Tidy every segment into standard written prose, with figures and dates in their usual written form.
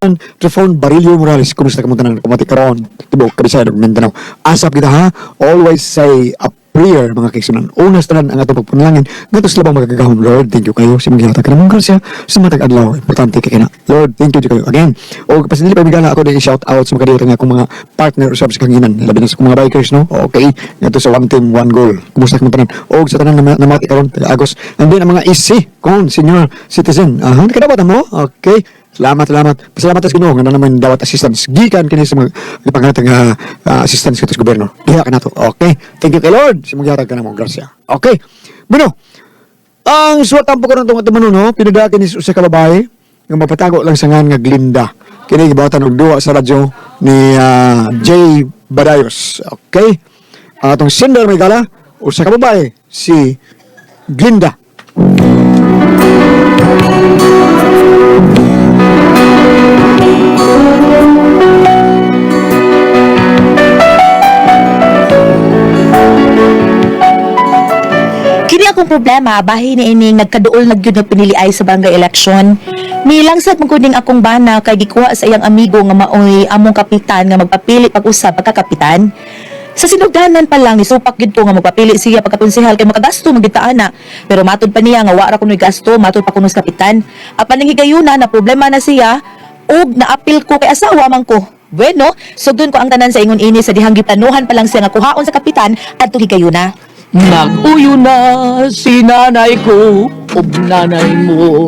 Kaigsunan Trifon Barillo Morales, kumusta ka mo tanan kumati karon tibuok Kabisaya ug Mindanao. Asap kita ha, always say a prayer mga kaigsunan. Una sa tanan ang atong pagpanalangin ngadto sa labang magagahom. Lord, thank you kayo sa imong gihatag kanamong grasya sa matag adlaw. Importante kay kana. Lord, thank you jud kayo again. O pasin dili pa migala ako din shout out sa mga nga akong mga partner usab sa kanginan, labi na sa akong mga bikers no. Okay, ngadto sa one team one goal. Kumusta ka mo tanan? Og sa tanan na namati karon taga Agos. And then ang mga EC kon senior citizen. Aha, kadapat mo. Okay. Salamat, salamat. Pasalamat sa Ginoo nga na naman dawat assistance gikan kini sa mga gipangatag nga assistance kato sa gobyerno. Diha ka nato. Okay. Thank you kay Lord sa mga gihatag kanamo grasya. Okay. Bueno, ang suwat tampo karon tong atong manuno, pinadaki ni usa ka babae nga mapatago lang sa ngan nga Glinda. Kini gibawatan og duwa sa radyo ni Jay Badayos. Okay. Ang atong sender may gala usa ka babae si Glinda. Kini akong problema, bahin ni ining nagkaduol na gyud nga pinili ay sa barangay election. Nilangsad man kuning akong bana kay gikuha sa iyang amigo nga maoy among kapitan nga magpapili pag-usab pagkakapitan. Sa sinugdanan pa lang nisupak gyud ko nga magpapili siya pagkakonsehal kay makagasto man gyud ta ana. Pero matud pa niya nga wa ra kunoy gasto, matud pa kuno sa kapitan. Apan ning higayuna na problema na siya ug naapil ko kay asawa man ko. Bueno, sugdon ko ang tanan sa ingon ini sa dihang giplanuhan pa lang siya nga kuhaon sa kapitan adto higayuna. Nag-uyo na si nanay ko ug nanay mo.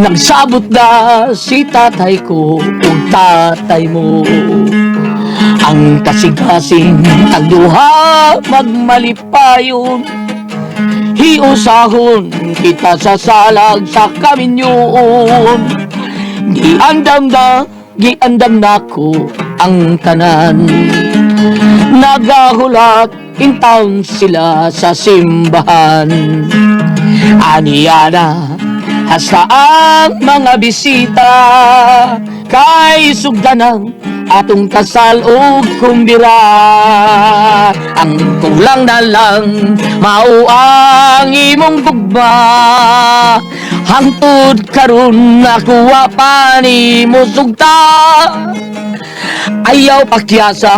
Nagsabot na si tatay ko ug tatay mo. Ang kasing-kasing tagduha magmalipayon. Hiusahon kita sa salag sa kaminyoon. Giandam na, giandam na ko ang tanan. Nagahulat in town sila sa simbahan. Aniana, hasta ang mga bisita kay sugdanang atong kasal ug kumbira. Ang kulang na lang mao ang imong gugma. Hangtod karon nakuha pa nimo sugta. Ayaw pakyasa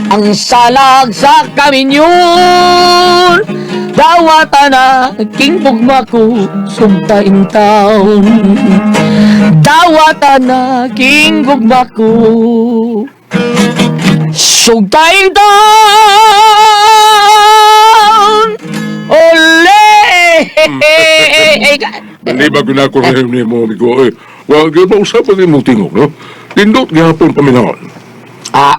ang salag sa kaminyon. Dawata na king bugma ko sugta in town. Dawata na king gugma ko sugta in town. Ole! Hindi ba ginakurehim ni mo, amigo? Eh, wag yun ba usapan ni mong tingog, no? Lindot gihapon paminawon. Ah,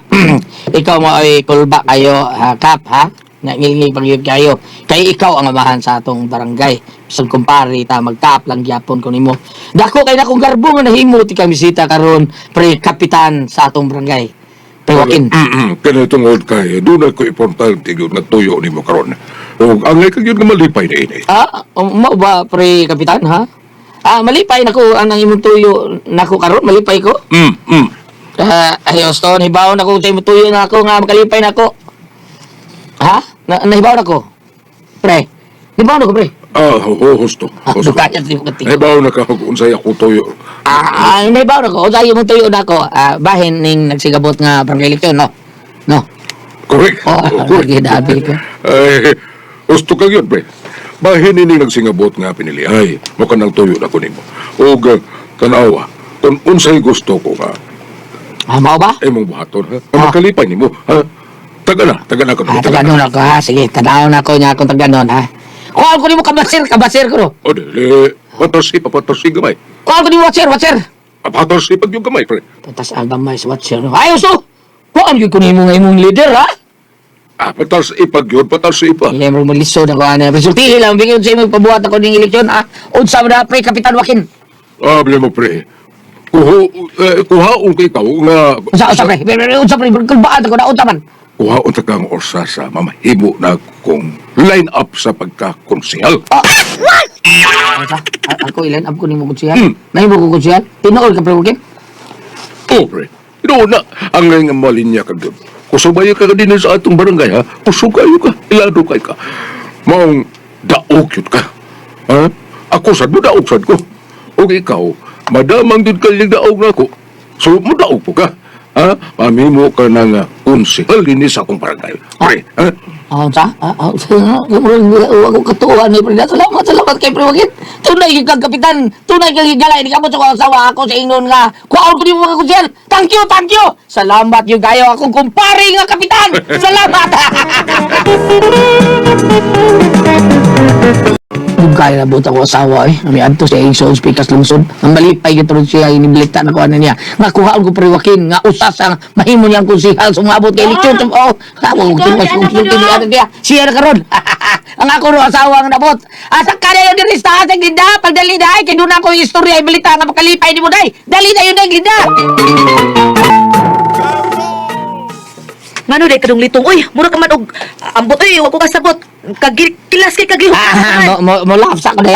ikaw mo ay kulba kayo, ha, Kap, ha? Nangilngil pag yun kayo. Kay ikaw ang amahan sa atong barangay. Bisag kumpare ta magkap lang gyapon ko nimo. Dako kay nakong garbo nga nahimo ti kamisita karon pre kapitan sa atong barangay. Pre Joaquin. Kaya tungod kay, doon ako importante yun nga tuyo ni mo karon. O, ang kag yun nga malipay na ini. Ah, mo ba pre kapitan ha? Ah, malipay nako ang imong tuyo nako karon malipay ko. Ah, ay Austin, hibaw na ko sa imong tuyo na ako nga makalipay nako. Ha? Na nahibaw na ko. Pre. Hibaw na ko pre. Ah, ho, husto. Ah, Husto. dukaya di mo katingog. Nahibaw na ka kung unsay ako tuyo. Ah, ah, nahibaw na ko. Unsa imong tuyo na ako. Ah, bahin ning nagsigabot nga barangay election, no? No. Correct. Oh, Correct. lagi nabi ko. Ay, husto ka yun, pre. Bahin ini nagsingabot nga pinili. Ay, mo kanang tuyo na ko nimo. Og tanawa, kung unsay gusto ko nga, Ah, mao ba? imong buhaton, ha? Ang Ah. makalipay nimo, ha? Taga na ka, Ah, taganon ako ha. Sige, tanaw na ako niya akong taganon ha. Kuha ko nimo kabasir, kabasir ko no. O, dili. Patarsi, papatarsi gamay. Kuha ko nimo watcher, watcher. Papatarsi pag yung gamay, pre. Patas ang gamay sa watcher. No. Ay, uso! Kuha gyud ko nimo nga imong leader ha. Ah, patarsi pag yun, patarsi pa. Hindi mo lisod ako ana. Resultihi lang bigyan sa imong pabuhat ako ning eleksyon ha. Unsa man na pre Kapitan Joaquin? Ah, bili mo, pre. Kuho, eh, kuhaon kay ikaw nga... Unsa unsa pre? Pre, pre, unsa pre? Kulbaan ako na unsa man. Kuhaon ta kang orsa sa mamahibo na kong line up sa pagkakonsehal. Unsa? Ako ilan ab ko nimo konsehal? Hmm. Nahimo ko konsehal? Tinuol ka pre Joaquin? Oh, pre. Ino na, ang ngayon nga malinya ka doon. Kusog ka din sa atong barangay, ha? Kusog kayo ka, ilado kay ka. Maong daog yun ka. Ha? Ako sad mo, daog sad ko. O ikaw, Madamang gud kalig daog nako. So mudaog po ka. Ha? Mamimo ka ng konsehal dinhi sa akong barangay. Pre, ha? Oh, sa? Ah, ah, ako katuwa ni Pre. Salamat, salamat kay Pre Joaquin. Tunay gyud kang kapitan. Tunay kang higala. Hindi ka mo sa asawa ako sa ingnon nga. Kuhaon ko nimo mga konsehal. Thank you, thank you. Salamat yung kayo akong kumpare nga kapitan. Salamat. Yung kaya na buta ko asawa eh. Ami adto sa Igsoon Speakers Lungsod. Ang malipay gyud ron siya inibilita na ko ano niya. Nga kuhaon ko Pre Joaquin nga usas ang mahimo niyang konsehal sumabot kay eleksyon. Oh, wa ko tiwas kung sulti ni ano niya. Siya na karon. Ang ako ro asawa ang nabot. Asa ka na yun diri sa asa Glinda. Pagdali na ay kay doon ako yung istorya ibalita nga makalipay nimo day. Dali na yun day Glinda. Ngano day kadung litong uy, mura ka man og ambot uy, wa ko kasabot. Kagikilas kay kagihok. Ah, mo mo mo laugh sa ko day.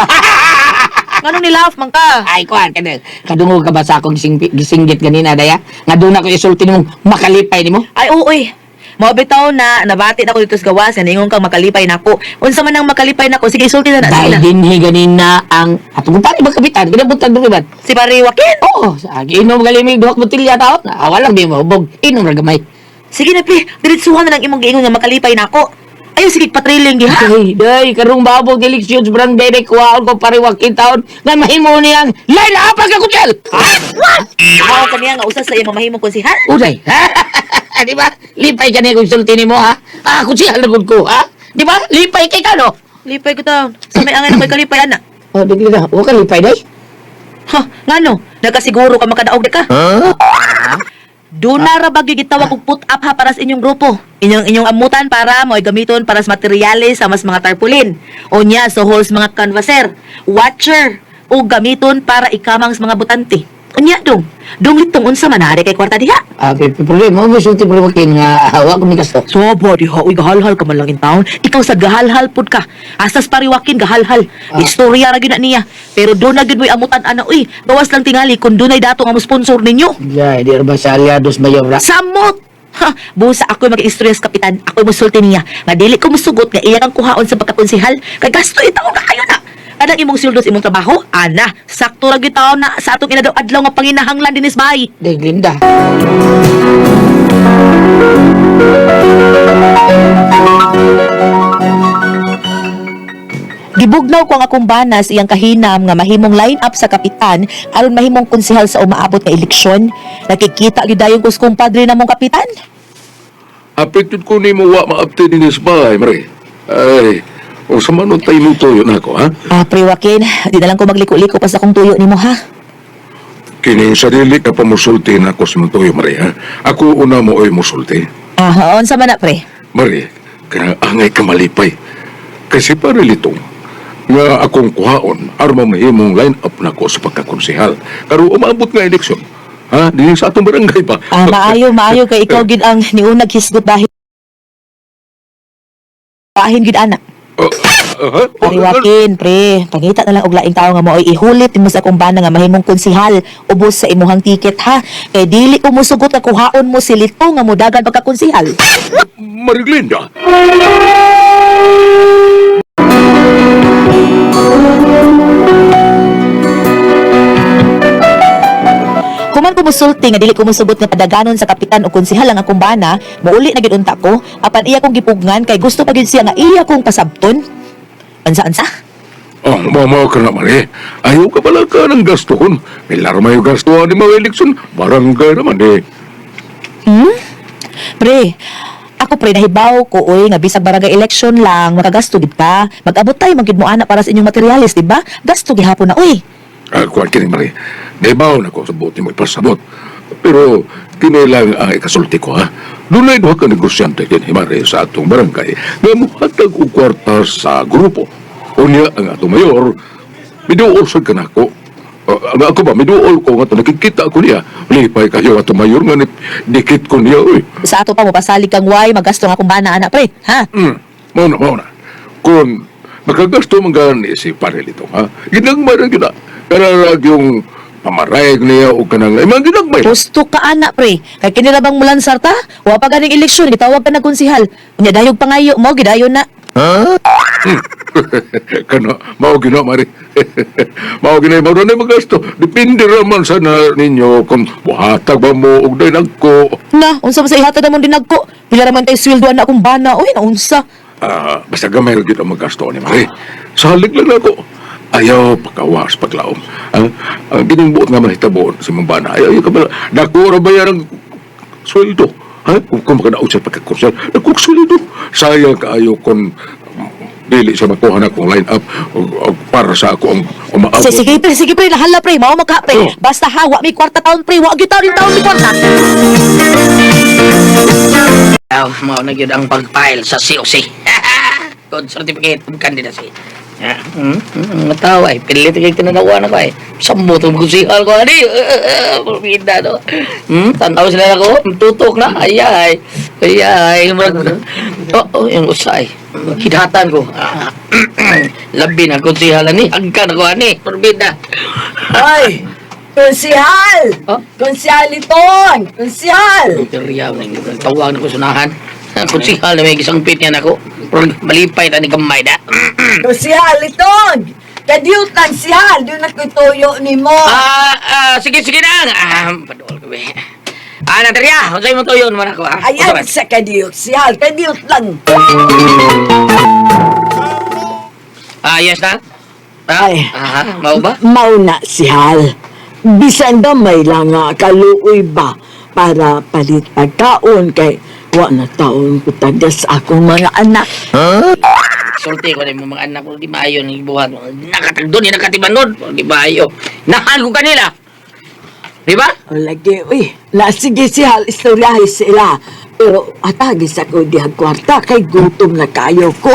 Ngano ni laugh man ka? Ay, kuan kadel. Kadungog ka ba sa akong gisinggit ganina daya? Nga doon ako isulti nimo makalipay nimo. Ay oo uy. Mao bitaw na nabati na ko dito sa gawas, ningon kang makalipay nako. Unsa man ang makalipay nako? Sige isulti na na Dahil sila. dinhi ganina ang atong kumpare ba kapitan? Ginabutan diri ba? Si Pare Joaquin. Oo, sa inom galimig duha ka botelya taon. Ah, walang di mo hubog. Inom ra gamay. Sige na pre, diretsuhan na lang imong giingon nga makalipay nako. Ayo sige patriling giha. Ay, day, karong babog eleksyon sa barangay day kuwaon ko pare Joaquin taon nga mahimo niyang line up ang kakutsel. Mao kaniya nga usa sa iyang mamahimong konsehal. Uday. Di ba? Lipay ka niya kung sulti nimo ha. Ah, kutsel na gud ko ha. Di ba? Lipay kay ka no. Lipay ko taon. Sa may angay na ko'y kalipay ana. Oh, di ka. Wa ka lipay day. Ha, ngano? Nakasiguro ka makadaog di ka? Doon na ra ba gyud gitawag og put up ha para sa inyong grupo. Inyong inyong amutan para mo'y gamiton para sa materyales sa mas mga tarpaulin. O niya so holes mga canvasser, watcher o gamiton para ikamang sa mga botante. Unya dong. Dong litong unsa man ari kay kwarta diha. Ah, okay, problema mo sulti pre Joaquin nga wa ko migasto. So diha uy gahalhal ka man lang in town. Ikaw sa gahalhal pud ka. Asas pariwakin gahalhal. Istorya ra gyud na niya. Pero doon na gyud mo'y amutan ana uy. Gawas lang tingali kung dunay dato nga mo sponsor ninyo. Jay, di ra ba sa aliados mayor ra? Samot! Ha, busa ako'y mag-istorya sa kapitan. Ako'y musulti niya. Nga dili ko musugot nga iya kang kuhaon sa pagkakonsehal. Kay gasto itaw ka kayo na. Anang imong sweldo sa imong trabaho? Ana, sakto ra gyud taon na sa atong inadaw-adlaw nga panginahanglan dinis bay. Day, Glinda. Gibugnaw ko ang akong bana sa iyang kahinam nga mahimong line-up sa kapitan aron mahimong konsehal sa umaabot nga eleksyon. Nakikita gyud dayon ko sa kumpadre namong kapitan. Apit yun ko nimo wa maabti dinhi sa bahay, Mare. Ay, o sa man untay mo tuyo nako, ha? Ah, pre Joaquin, di na lang ko magliko-liko pa sa akong tuyo nimo ha. Kini sa dili ka pa musulti nako sa imong tuyo, Mare, ha? Ako una mo oy musulti. Ah, unsa man na pre? Mare, kanang angay ka malipay. Kasi pare litong, nga akong kuhaon, aron mamahimong line-up nako sa pagkakonsehal. Karon umaabot nga eleksyon. Ha? Dinhi sa atong barangay pa. Ah, maayo, maayo kay ikaw gid ang niunag hisgot dahil bahin gid ana. Ha? Pariwakin, pre. Pangita na lang og laing tawo nga maoy ihulit nimo sa akong bana nga mahimong konsehal ubos sa imuhang ticket ha. Kay dili ko musugot nga kuhaon mo si Lito nga modagan pagkakonsehal. Mariglinda. Human ko musulti nga dili ko musugot nga padaganon sa kapitan o konsehal ang akong bana, muuli na gid unta ko apan iya kong gipugngan kay gusto pa gid siya nga iya kong pasabton. Ansa-ansa? Oh, mama ka na, Mari. Ayaw ka pala ka ng gastuhon. May larma yung gastuhan ni mga eleksyon. Barangay naman eh. Hmm? Pre, ako pre nahibaw ko oy nga bisag barangay election lang makagasto gid ka. Mag-abot tayo man gid mo ana para sa inyong materyales, di ba? Gasto gihapon na oy. Ah, kuwan kini, Mari. Naibaw na ko sa buti mo ipasabot. Pero kini lang ang ikasulti ko, ha? Dunay duha ka negosyante din, Mari, sa atong barangay nga muhatag og kwarta sa grupo. Unya ang atong mayor, miduol sad ka nako. Ah, ako ba, miduol ko nga to, nakikita ko niya. Lipay kayo atong mayor nga dikit ko niya, oy. Sa ato pa mo pasalig kang way magasto nga akong bana ana pre, ha? Mao na, mao na. Kung makagasto man gani si Parelito, ha? Ginagmay ra gyud na. Kararag yung pamarayag niya o kanang, ay, mga ginagmay. Gusto ka ana pre. Kay kini ra bang mulansar ta? Wa pa ganing eleksyon gitawag ka na konsehal. Unya dayog pangayo mo gidayon na. Kana, mao gina, Mari. Mao gina, mao na magasto. Depende raman sa na ninyo kung buhatag ba mo og dinagko. Na, unsa ba sa ihatag namon dinagko? Pila raman tay sweldo na akong bana, oy, naunsa. Ah, basta gamay ra gyud ang magasto ni Mari. Salig lang ako. Ayaw pakawas paglaom. Ang ginimbuot nga mahitabo sa imong bana. Ayaw, ayaw ka ba? Dako ra bayaran sweldo. Ha? Kung makadaog siya pagkakursyal, dako sweldo. Sayang kaayo kung dili siya makuha na akong line up og para sa ako ang umaabot. Sige pre, sige pre, nahala pre, mao magka pre. Oh. Basta ha, wa may kwarta taon pre, wa gyud taon taon may kwarta. Aw, mao na gyud ang pag-file sa COC. Good Certificate of Candidacy. Ya, mga tao ay pilit kay tinanawa na ko ay. Sambo tong kusihal ko ani. Pumida no. Tanaw sila nako, tutok na. Ay ay. Ay ay, murag. Oh, oh, yung usay. Hidhatan ko. Ah, labi na kusihal ani. Hagkan ako ani. Pumida. Ay! Konsihal! Oh? Konsihaliton! Konsihal! Terya, tawag na ko sunahan. Konsihal na may gisangpit niya nako. Murag malipay ta ni gamay da. Konsihaliton! Kadiyutan sihal! Doon na ko'y tuyo ni mo. Ah, ah, sige, sige na. Ah, paduol ko be. Ah, Natalia, unsay mo tuyon man ako ah. Ayan Usa man. sa kadiyot, sihal. Kadiyot lang. Ah, yes na. Ah, Ay. aha, mao ba? Mauna sihal. Bisan gamay lang nga kaluoy ba para palit pagkaon kay wa na taon ko tagas akong mga anak. Sulti ko na yung mga anak ko, di maayo ni buhat. Nakatagdon, ni nakatibanon, di maayo. Nahan ko kanila. Di ba? O lagi, uy, na sige sihal, istoryahe sila. Pero atagis ako dihag kwarta kay gutom na kayo ko.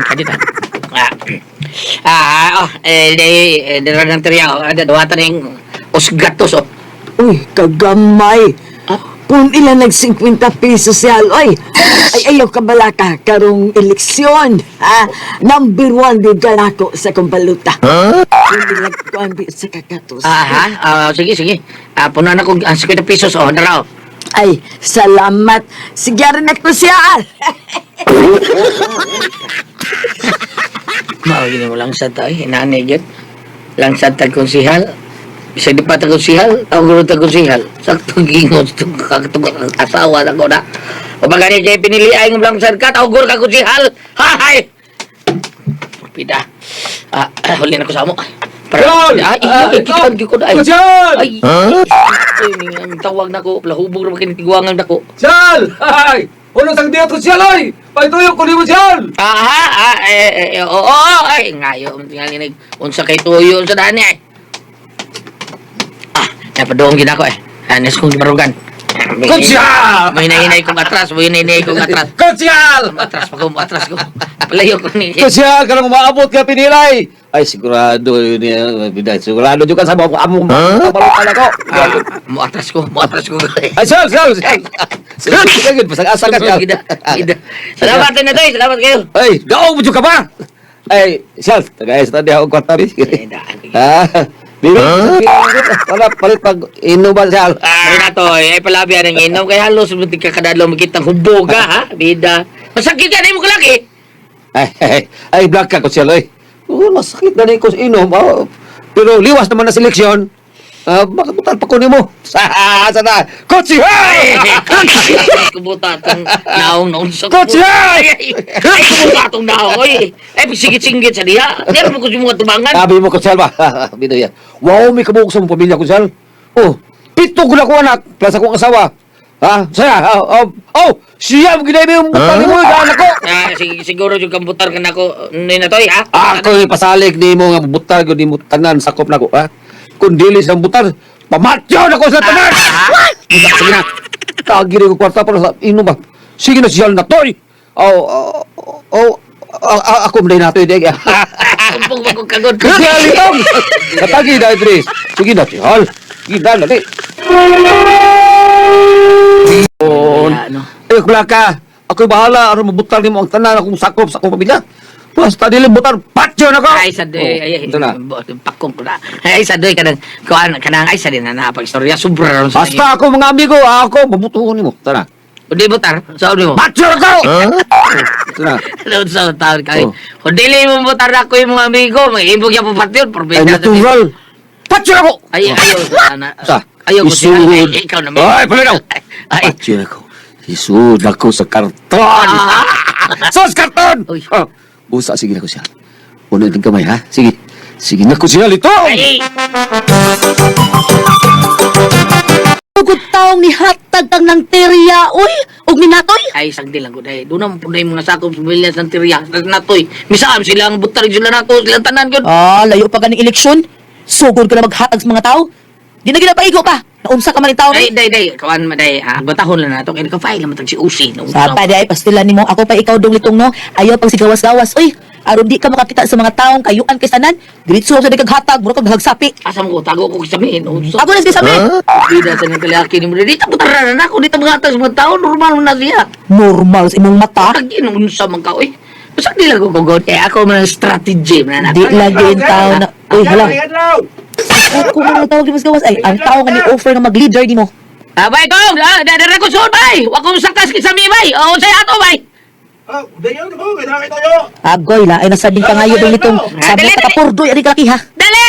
Kadita. Ah, ah, oh, eh, di, eh, di rin ng terya, oh, ada, duwatan yung osgatos, oh. Uy, kagamay. Kung ilan nag 50 pesos siya, ay, ay ayaw ka balaka karong eleksyon. Ha? Number one di ka nako sa kumbaluta. Kung ilan kuan di sa kakatos. Ah, ha? Ah, sige, sige. Ah, puno na ko ang 50 pesos, oh, naraw. Ay, salamat. Sige rin ako siya. Mao gini mo lang sa tayo, inanay gyud. Lang sa tag konsihal. Bisag di pa tag konsihal, tawag guro tag konsihal. Sakto gingon katong asawa na ko na. O bagani kay pinili ay ng lang ka, tawag guro ka konsihal. Hahay. Pida. Ah, ah, huli na ko sa amo. Para, Yol! ay, ay, kitan gyud ko na ay. Konsihal! Ay, ay, ang tawag na ko, lahubog ra kinitiguangan na ko. Konsihal! Ay! Unong sang diyot konsihal oy! Pagtuyo ko nimo konsihal! Aha, ah, eh, eh, oo, oo, ay, ngayo, tingali nag, unsa kay tuyo, unsa dani, ay. Ah, napadoong gid ako, eh. Anes kong gibarugan. Konsihal! May hinahinay kong atras, may hinahinay kong atras. Konsihal! Atras pa ko, atras ko. Palayo ko ni. Konsihal, kanang umaabot ka pinilay! Ay, sigurado yun niya. Sigurado yun ka sa mga among kabalutan ako. Ah, mo atras ko, mo atras ko. Ay, sal, sal, sal! Sal, sal, pasag-asa ka sal. Gida, gida. Salamat na tayo, salamat kayo. Ay, daog mo ka ba? Ay, sal, tagay sa tadi ako kwarta bi. Eh, daan. Ah, bibi, wala palit pag inuman sal. Ah, Renato, ay palabi ang inom kay halos muntik ka kadalaw makitang huboga ha, bida. Masakit ka na imo kalaki. Ay, ay, ay, black ka, Konsel, oy. Oo, masakit na rin ko sa inom. Oh, pero liwas naman na seleksyon. Ah, bakit butal pa kunin mo? Sa, sa na. Konsihal! Kubuta atong naong naong sa Konsihal! Ay, ay, kubuta atong naong oy. Ay pisigit-singgit sa diha. Meron mo ko mga tubangan. Sabi mo, Konsel ba? Bino yan. Wow, may kabuok sa mong pamilya, Konsel. Oh, pito ko na ko anak, plus akong asawa. Ha? Saya, oh, oh, oh, siya mo ginay mo yung butal mo, yung anak ko. Ah, siguro yung kambutar ka nako ni na toy ha. Ako yung pasalig ni mo nga butal ko ni mo tanan sakop na ko, ha? Kung dili sa butal, pamatyo na ko sa tanan! Ah, Buta, sige na. Tagi rin ko kwarta para sa inom ba? Sige na siya na toy. Oh, oh, oh, oh, ako mo na toy di. Kumpong ba kong kagod. Kasi alitong. Katagi na Idris. Sige na sihal. Sige na lali. Ano? Eh, kula ka. Ako'y bahala. Aron mabutal nimo ang tanan akong sakop sa akong pamilya. Basta dili butar, patyo na ko. Ay sa doy, Oh, ay ay, ito na. pakong ko na. Ay sa doy kanang kuan kanang ay sa din na napagstorya sobra ron sa Basta ako mga amigo, ako mabutuhon nimo. Tara. Kung di botar, sa mo. Patsyon ako! Ito na. Ano sa taon kay? Oh. Kung dili mo botar ako yung mga amigo, mag-ibog yan po patyon, Ay, probinsya. natural. Patsyon ako! Ay, ayaw, ana. Sa? Ayaw ko siya. Isuod. Ay, ikaw naman. Ay, palinaw! Ay. Patsyon ako. Isuod ako sa karton! Sos karton! Uy. Ah, Busa, sige na ko siya. Puno itong kamay, ha? Sige. Sige na ko siya, lito! Ay! Tugod taong ni hatag kang ng terya, uy! Og minatoy! Ay, sagdi lang ko dahil. Doon naman po na yung mga sakop sa Villas ng Tirya. Natoy. Misaam sila ang butar sila nato, silang tanan yun. Ah, layo pa ganing eleksyon. Sugod ka na maghatag sa mga tao. Di na ginapaigo pa. Naunsa ka man ni tao. Ay, day, day. Kawan ma, day. Ah, batahon lang nato. Kaya naka-file naman tag si Usi. No? Sa pa di ay pastilan nimo ako pa ikaw dong litong no. Ayaw pag sigawas-gawas. Uy, aron di ka makakita sa mga taong kayuan kay tanan. Diretso sa di kag hatag, mura kag hagsapi. Asa mo ko, tago ko kisamin. Ako na sige sabi. Bida sa nang kalaki ni mo. Dito butaran na ako. Dito mga atas mga tao. Normal na siya. Normal sa imong mata. Tag unsa man ka, uy. Basta di lang ko kugod. Kaya ako man ang strategy. Man, Di lagi in tao na. Uy, hala. Ako man ang tawag di mas gawas ay ang tao nga ni offer nga mag-leader nimo. Ah, bay, kong! Ah, dadara ko suod, bay! Wa kong sakas kisami, bay! O, say ato, bay! Agoy la ay nasabing ka ngayon dong litong sabi ka kapurdoy ani kalaki ha. Dali!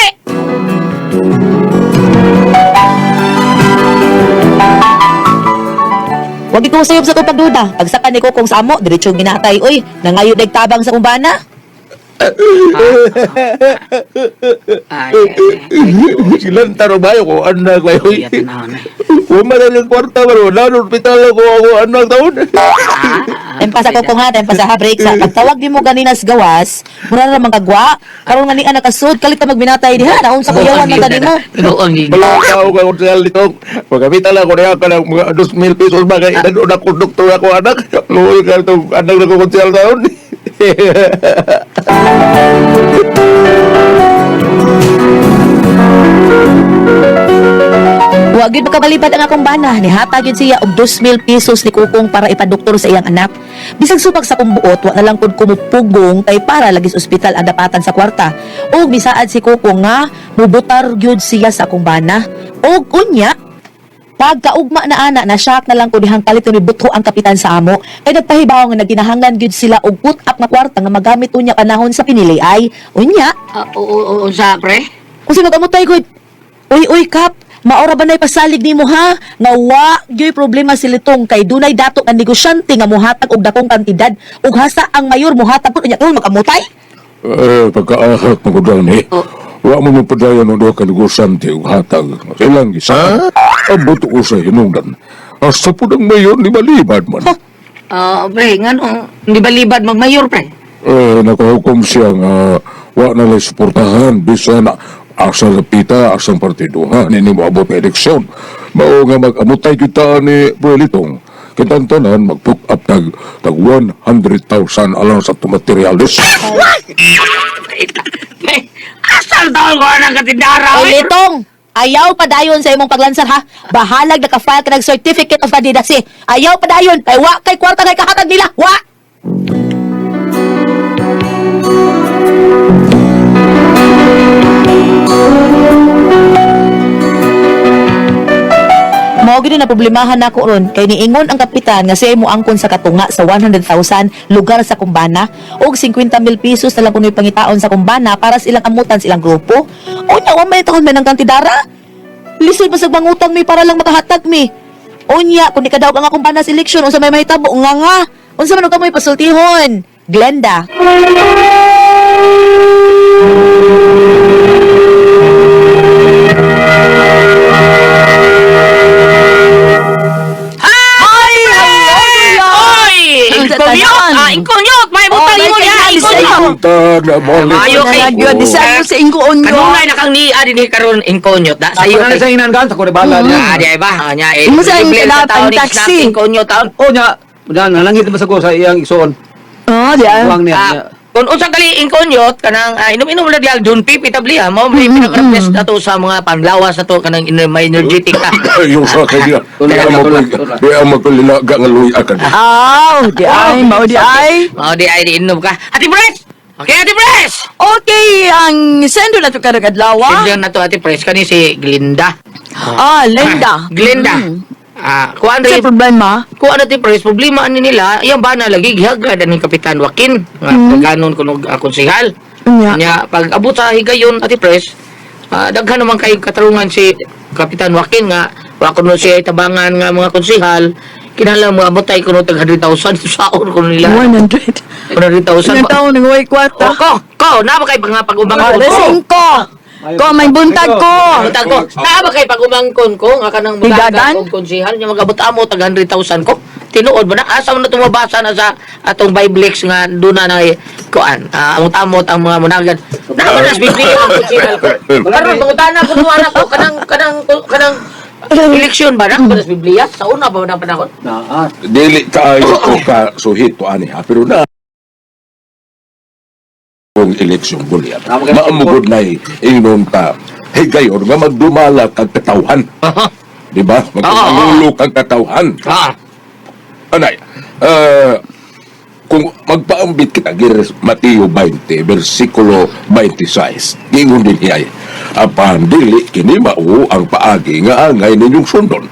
Wag ikaw sayop sa itong pagduda. Pagsaka ni Kokong sa amo, diretsong ginatay. Uy, nangayo tabang sa kumbana. Ay, ay, ay. Silang tarong bayo ko anak Ay, bayo. tanaw na. Wala na ng kwarta pero wala na ospital ako ako anak taon. Tempasa Kokong ha, tempasa ha, break sa. Pagtawag di mo ganina sa gawas, mura na ramang kagwa. Karon nga ni anak kasud, kalit ka magbinatay diha. Naon sa kuyawan man tani mo. Ang gigil. Wala ka ako kay siya lito. Pagkamitan lang ko niya ka ng mga 2,000 pesos ba kay ilan na konduktor ako anak. Luoy ka itong anak na ko konsyal taon. Wa gyud makabalibad ang akong bana. Nihatag gyud siya og 2,000 pesos ni Kukong para ipadoktor sa iyang anak. Bisag subag sa kong buot, wa na lang pud kumupugong kay para lagi sa ospital ang dapatan sa kwarta. Og misaad si Kukong nga mubutar gyud siya sa akong bana. Og unya, pagkaugma na ana na shock na lang ko dihang kalit ni butho ang kapitan sa amo kay nagpahibaw nga nagkinahanglan gyud sila og put up nga kwarta nga magamit unya panahon sa pinili ay unya. Ah, oo, oo, sa pre? Kung sino kamutay gud. Uy, uy, Kap, maora ba na'y pasalig nimo ha? Nga wa gyoy problema si Litong kay dunay dato nga negosyante nga muhatag og dakong kantidad ug hasa ang mayor muhatag pud unya karon makamutay. Eh, pagkaahak mo ko ni. Oh. Wa mo mapadayon ang duha ka negosyante ug hatag. Ilang isa. Ang buto ko sa hinungdan. Asa po ng mayor ni Balibad man. Ah, pre, ngano, hindi balibad magmayor, pre? Eh, nakahukom siya nga wa na lang suportahan bisan asa lapita asang partido ha nini mo abot nga eleksyon. Mao nga mag-amutay kita ni Buelitong. Kitang tanan mag-put up tag tag 100,000 alang sa materialis. Pre, asal taon ko ng katindara, Oy, oy? Litong, ayaw padayon sa imong paglansar ha. Bahalag naka-file ka ng certificate of candidacy. Ayaw padayon kay wa kay kwarta kay kahatag nila. Wa. Mao gid na problemahan nako ron kay niingon ang kapitan nga siya moangkon sa katunga sa 100,000 lugar sa Kumbana og 50,000 pesos na lang kuno'y pangitaon sa Kumbana para sa ilang amutan sa ilang grupo. Unya wa may taon man ang kantidara. Lisod pa sa mangutang mi para lang makahatag mi. Unya kun ikadaog ang akong bana sa eleksyon unsa may mahitabo nga nga. Unsa man og kamoy pasultihon? Glenda. Ay! Oy! Ingkonyot! Ah, ingkonyot! May butang Oh, mo may niya! kailangan Ingkonyot! Buntag na balik. Maayo kay... Nagyod, di sa ano sa ingkoon nyo. Kanunay na kang niya din karon ingkonyot. Da, Sayo sayo na kay... sa inan kan, sa kuribala niya. Ah, di ay ba? Ah, nya eh. Imo sa libre ang sa taon ni taxi. Snap Ingkonyot taon. O niya, niya, nalangit ba sa ko sa iyang igsoon? Oh, di ay. Buwang niya. Ah, niya. kung unsang kali ingkonyot kanang inom-inom na dial John P pitabli ha mo may pinaka-best na to sa mga panlawas na to kanang may energetic ka. Ayaw sa kanya. Tulak, Kaya tulak, tulak. Kaya magkalilaga nga luya ka niya. Aw, di ay, mao di ay. Mao di ay di inom ka. Ate Pres! Okay, Ate Pres! Okay, ang sendo na to karong adlaw. Sindihan na to Ate Pres kani si Glinda. Ah, Linda. Glinda. Mm. Ah, kuan Sa rin problema? kuan na ti pres problema ani nila, iyang bana lagi gihagad ni Kapitan Joaquin nga ganon kuno konsehal. Nya. Nya pag abot sa higayon ati pres, daghan naman kay katarungan si Kapitan Joaquin nga wa kuno siya tabangan nga mga konsehal, kinahanglan mo abot tay kuno tag 100,000 saon kuno nila. 100. 100,000. Ilang taon nang way kwarta? O ko, ko, na ba kay pag pag-umangkon Alas ko? 5. Ko, may buntag ko. Buntag ko. Na ba kay pag-umangkon ko nga kanang Higadan? mudagan og konsehal nya magabot amo tag 100,000 ko. Tinuod ba na asa man na tumabasa na sa atong Biblex nga duna na kuan. Amot-amot ang mga munagan. Na ba na Biblia ang konsehal ko? Karon pangutana ko nuwa na ko kanang kanang kanang eleksyon ba na ba na sa Biblia sa una ba na panahon? Naa. Dili kaayo ko ka suhito ani ha, pero na kung eleksyon Goliath. Tama ka. Maamugod na ingnon ta higayon nga magdumala kag katawhan. Di ba? Magpangulo kag katawhan. Ah. Anay, kung magpaambit kita, gires Mateo 20, versikulo 26, gingon din hiyay, apan dili kini mao ang paagi nga angay ninyong sundon.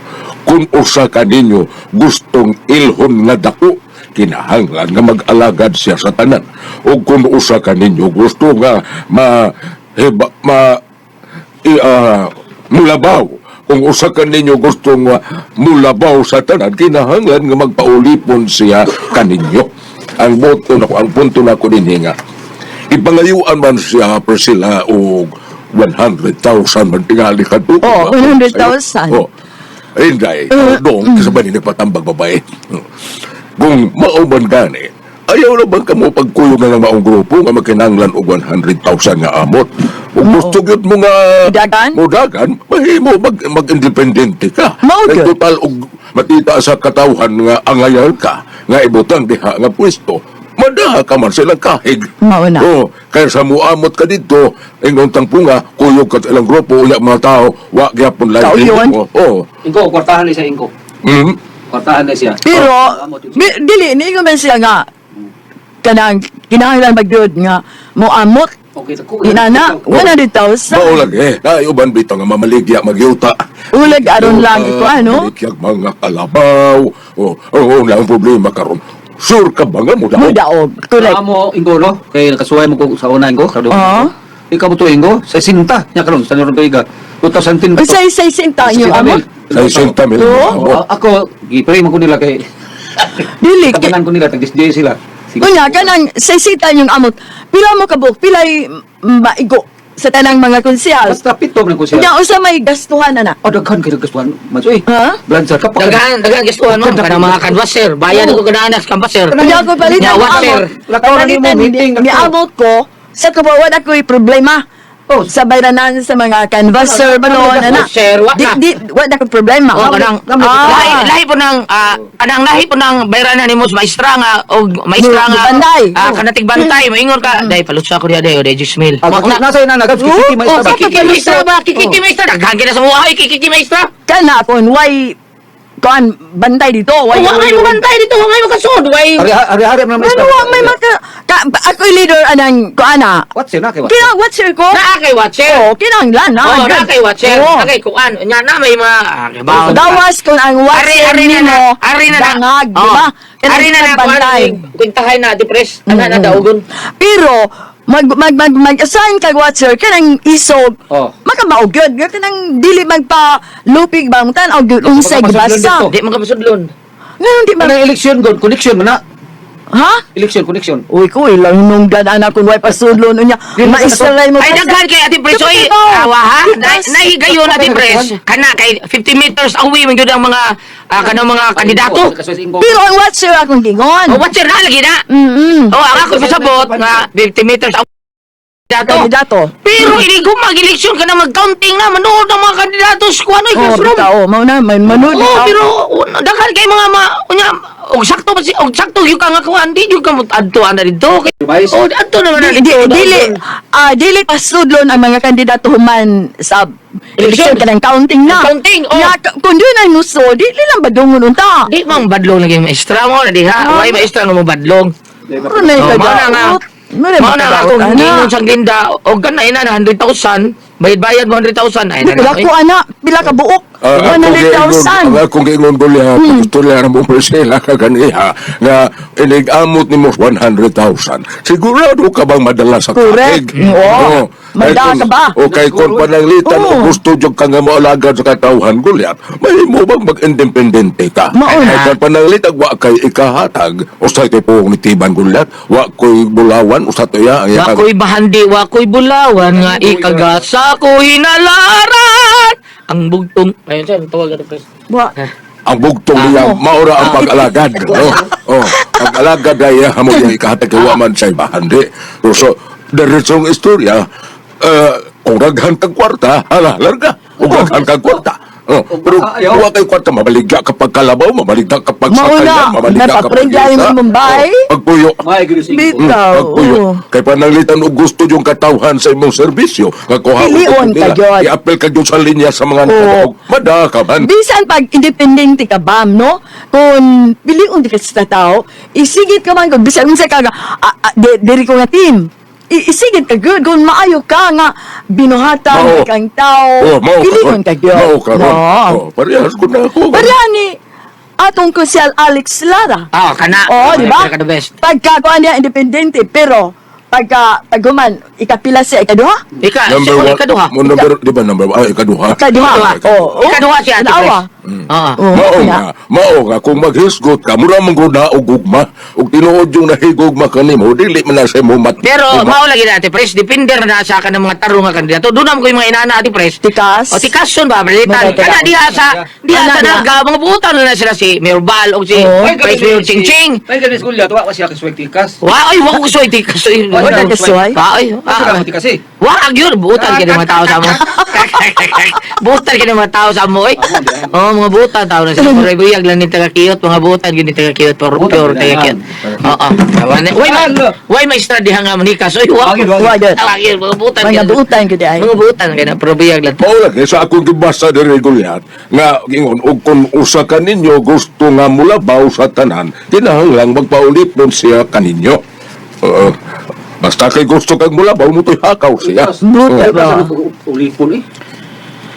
Kung usa ka ninyo gustong ilhon nga dako, kinahanglan nga mag-alagad siya sa tanan. O kung usa ka ninyo gusto nga ma, heba, ma mulabaw, kung usa ka ninyo gustong mulabaw sa tanan, kinahanglan nga magpaulipon siya kaninyo. Ang boto nako, ang punto nako dinhi nga ipangayuan man siya Priscilla og 100,000 man tingali kadto. Oh, 100,000. Oh. Inday, dong kasi ba ni nagpatambag babae. Kung mao man gani, ayaw na bang kamo pagkuyog na ng maong grupo nga makinanglan og 100,000 nga amot. Kung gusto gyud mo nga Mudagan? mudagan, mahimo mag-independente ka. Mao Kay gyud. total og matita sa katawhan nga angayan ka nga ibutang diha nga pwesto. Madaha ka man sila kahig. Mao na. Oh, kaya sa muamot ka dito, ingon tang punga, kuyog ka sa ilang grupo, unya mga tao, wa gyapon lain. Kauyon. Oh. Ingko, kwartahan ni siya, Ingko. Kwartahan ni siya. Pero, Oh, amot yun. dili, niingon man siya nga, kanang, kinahanglan magyud nga, moamot, Okay, ko. inana, 100,000. Mao lang eh, naayuban bitaw nga mamaligya magyuta. Ulag aron lang iko ano? Maligyag mga kalabaw. Oh, oh, ang problema karon. Sure ka ba nga mo daw? Mudaog, correct. Amo, Ingko, no? Kay nakasuway mo ko sa una, Ingko. Karon. Oo. Ikaw mo to, Ingko. Sa sinta. Nya karon, sa noron tuiga. 2010 to. Unsay say sinta inyo amo? Sa 60 mil. Oo. Oh, ako, gipray man ko nila kay Dili kay tabanan ko nila tag disjay sila. Sige. Unya kanang say sinta inyong amot. Pila mo kabuok, pilay maigo sa tanang mga konsehal. Basta pito man ko siya. Unya unsa may gastuhan ana? Oh, daghan kay nagkasuhan. Matsoy. Ha? Blanchard ka pa. Daghan daghan gustuhan mo kanang mga canvasser. Bayad ko kada anak canvasser. Unya ko palitan Nya ang washer. amot. Lakaw na nimo, Palitan meeting, ni lakaw. amot ko sa kabawan ako'y problema. Oh. Sa bayranan sa mga canvasser ba noon ana. Sir, wa Di na. di wa na ko'y problema. Oh, kanang lahi lahi po ng kanang lahi po ng bayranan nimo sa maestra nga og maestra nga Bantay. Kanatig bantay moingon ka dai palutsa ko diha dai o dai 10,000. Ah, Wa na. nasa ina na kikiki Oh, maestra ba? kikiki maestra ba? Kikiki maestra daghan kina sa buhay kikiki maestra. Kana kon why kuan bantay dito why Wa may mo bantay dito, wa may makasud, way. Ari ari man maestra. Ano wa may maka ka, ako'y leader anang kuana. What's yun na kay what? Kina what's your ko? Naa kay watcher. Oh, kinahanglan na. Oh, naa kay watcher, Oo. naa kay kuan. Nya na may mga kibaw. Gawas kung ang Ari watcher ari na na, nimo ari na na. dangag, di Oh. ba? Ari na na kuan bantay. kwentahay na di pres. Ana na daugon. Pero mag mag mag mag-assign kag watcher kanang isog. Oh. Makamaog yun. Kanang dili magpa lupig ba mo tan-aw gyud unsay Baka masudlon gibasa. dito. Di man ka masudlon. Ngayon di man Kanang election god connection man na. ha? Election connection. Uy ko ilang nunggan anak kun way pasudlon unya. Maisalay mo. Ay daghan kay Ate Pres oy. Awa ha. Nahigayon Ate Pres. Kana kay 50 meters away man gyud ang mga kanang mga kandidato. Pero ang watcher akong gingon. Oh, watcher na lagi na. Oh, ang ako pasabot nga 50 meters away kandidato. Kandidato. Pero ini mag-eleksyon ka na mag-counting na manood ang mga kandidato sa kuan oy Oh, classroom. bitaw, mao na may manood. Oh, pero daghan kay mga ma unya og sakto pa si og sakto gyud ka nga kuan di gyud ka mo adto ana didto. Vice. Oh, adto naman na Di, di, didto. dili dili pasudlon ang mga kandidato human sa Eleksyon. eleksyon kanang counting na. Counting, oh. Ya, kung doon ay muso, dili lang badungon unta. Di man badlong lagi maestra mo na diha. Ah. Way maestra nga mo badlong. Pero na Oh, mao na nga. Mao na nga akong gingon sa Glinda og kanay na 100,000, bayad-bayad mo 100,000 ay na. Pila ko ana, pila ka buok. 100,000. Ang akong giingon ko liha, gusto liha mo Priscilla ka ganiha, nga inig-amot nimo 100,000. Sigurado ka bang madala sa Correct. katig? Oo. Madala ka ba? O kay kung pananglitan Oo. o gusto jud ka nga moalagad sa katawhan, Goliath, mahimo bang mag-independente ka? Mao na. Kay kung pananglitan, wa kay ikahatag, usay kay puong nitiban, Goliath, wa ko'y bulawan, usa to ya, ang iyang- Wako'y bahandi, wako'y bulawan, nga ikagasa ko hinalaran. Ang bugtong. Ayun, sir, tawag ka please. Wa. Ang bugtong niya maura ang pag-alagad, no? Oh, pag-alagad ay mo yung ikahatag kay wa man siya bahandi. So, so diretsong istorya, kung daghan kag kwarta, hala, larga. Kung daghan kag kwarta. Oh, pero Ayaw. wa kay kwarta, mabaligya kapag kalabaw, mabaligya kapag Mauna, sakayan, mabaligya kapag napaprendyahin isa. mo Mumbai? Oh, pagpuyo. May gud sa Bitaw. Pagpuyo. Oo. Kay pananglitan og gusto yung katawhan sa imong serbisyo, kakuha Pilion ka gyud. I-apel ka gyud sa linya sa mga Oo. nakadaog. Mada ka man. Bisan pag independente ka ba, no? Kung piliun di ka sa tao, isigit ka man kung bisan unsa ka nga, diri ko nga team. Isigit ka good kung maayo ka nga binuhatan Mao. kang tao. Oh, mao ka Piliun ka gyud. Mao ka ron. No. Oh, parehas ko na ako. Pareha ni atong kusyal Alex Lara. Ah, kana. Oo, di ba? Ka the best. Pagka kuan niya independente, pero pagka paghuman ikapila siya ikaduha. Ika, Number siya, one. ikaduha. Mo number, di ba number one? Ah, ikaduha. Ikaduha. Oo. Ikaduha siya, Ate Tanawa. Pres. Oo. Oo, Mao na. nga, mao nga kung maghisgot ka, mura man gud na og gugma, ug tinuod yung nahigugma kanimo, dili man na sa imo mat. Pero gugma. mao lagi na Ate Pres, depende na sa akin ng mga tarong nga kandidato. Doon naman ko yung mga inana, Ate Pres. Tikas. O tikason ba, Brilitan? Mga Kana diha sa diha Ana sa diha. naga mga butan na sila si Mayor Bal o si Oo. Vice Mayor Ching Ching. Ay gani sa Goliath, wa siya kasway tikas. Wa oy, wa ko gusto tikas. Wa Wala ka suway? Wa oy. Asa ka tikas eh? Wa gyud butan kini mga tao sa mo. Butan kini mga tao sa mo oy. Oh, mga butan tao na sila. Pero buyag lang ni taga kiyot, mga butan gini taga kiyot, pero Butan pure gid taga na. kiyot. Oo. Way ma way maestra diha nga manikas oy. Wa. Wag gyud, Wa gyud. Wa gyud, mga butan. Mga gyud. buutan gyud ay. Mga butan kay na pero buyag lang. Mao lagi sa akong gibasa diri Goliath nga ingon og kung usa kaninyo gusto nga mulabaw sa tanan, kinahanglang magpaulit nun siya kaninyo. Oo. Basta kay gusto kag mulabaw mo to'y hakaw siya. Buta Oo. ba? Ulipon eh.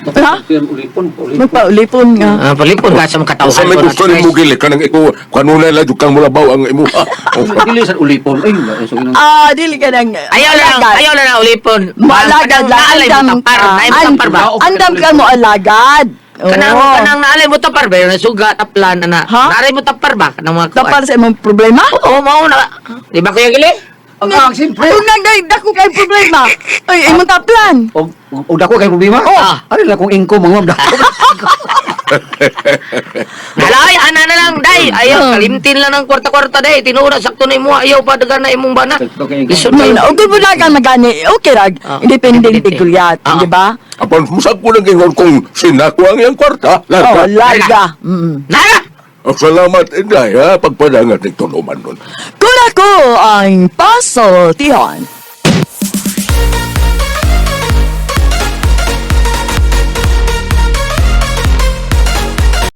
Ha? Ulipon, ulipon. Magpaulipon nga. Ah, palipon ka sa mga katawhan Sa may ko, gusto Ate ni Pres. mo gili kanang ikaw kanunay la jud kang mulabaw ang imuha. Oh. Dili sa ulipon. Ay, so ginang Ah, dili ka nang Ayaw na lang, alagad. ayaw na lang ulipon. Moalagad lang. Naalay mo Andam tapar, ka. naay mo tapar ba? Andam ka mo alagad. Kanang Oo. kanang naalay mo tapar ba? Yung suga taplan ana. Ha? Naalay mo tapar ba? Kanang mga kuan. Tapar sa imong problema? Oo, mao na. Di ba Kuya Gili? Ang ang siyempre. Kung nang dako kay problema. Ay, imong taplan. Og og dako kay problema. Oh. Ano lang kung income ang ma'am dako. Alay, ana na lang, day. Ayaw, kalimtin lang ng kwarta-kwarta, day. Tinuod sakto na imo, ayaw pa dagan na imong bana. Sakto kay Lisod No, kayo. no, okay mo na kang magani. Okay rag. Ah, Independente independente. Goliath, Ah. di ba? Apan musag ko lang ingon kung sinako ang iyang kwarta, Oh, larga. larga. Mm. Nara! Oh, salamat inday ha pagpadangat ni tuluman nun. Kuna ko ang pasultihan.